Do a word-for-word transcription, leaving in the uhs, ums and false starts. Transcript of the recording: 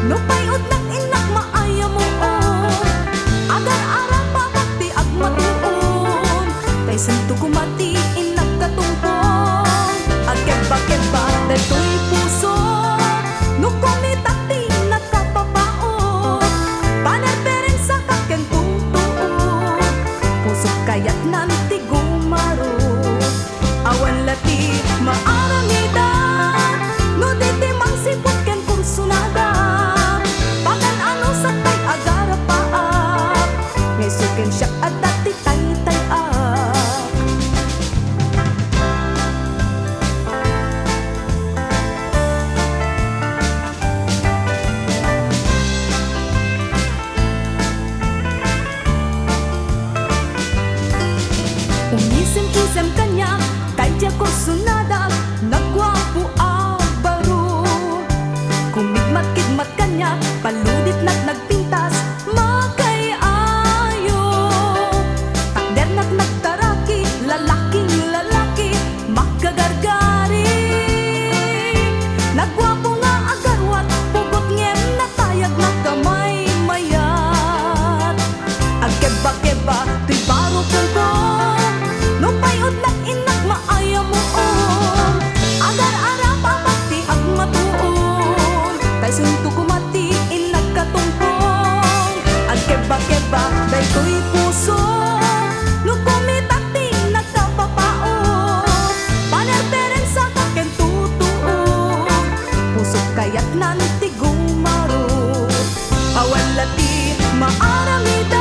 Nupay udnak innak maayamuon, agar-arapabak ti agmatuon, ta isunto koma ti innak katungpong. Agkebba-kebba daytoy puso, no kumitak ti nakapapaot, panerperensak ken tutuon, pusok kayatnan ti gumarud. Awan la ti maaramida, no di ti mangsipud ken kursunada. Pagan-ano sakbay agarapaak, nga isu ken siak adda ti taytay-ak. Umisem-isem kaniak, daydiay kursunada, nagguapo a baro. Kumigmat-kigmat kaniak, paluditnak nagpintas, makay-ayo. Takdernak nagtaraki, lalaking lalaki, makagargari. Nagguapo nga agaruat, pugot ngem natayag, nakamaymayat. Agkebba-kebba toy baro kenko, nupay udnak innak maayamuon. Agar-arapabak ti agmatuon, ta isunto koma ti innak katungpong. Agkebba-kebba daytoy puso, no kumitak ti nakapapaot, panerperensak ken tutuon, pusok kayatnan ti gumarud. Awan la ti maaramid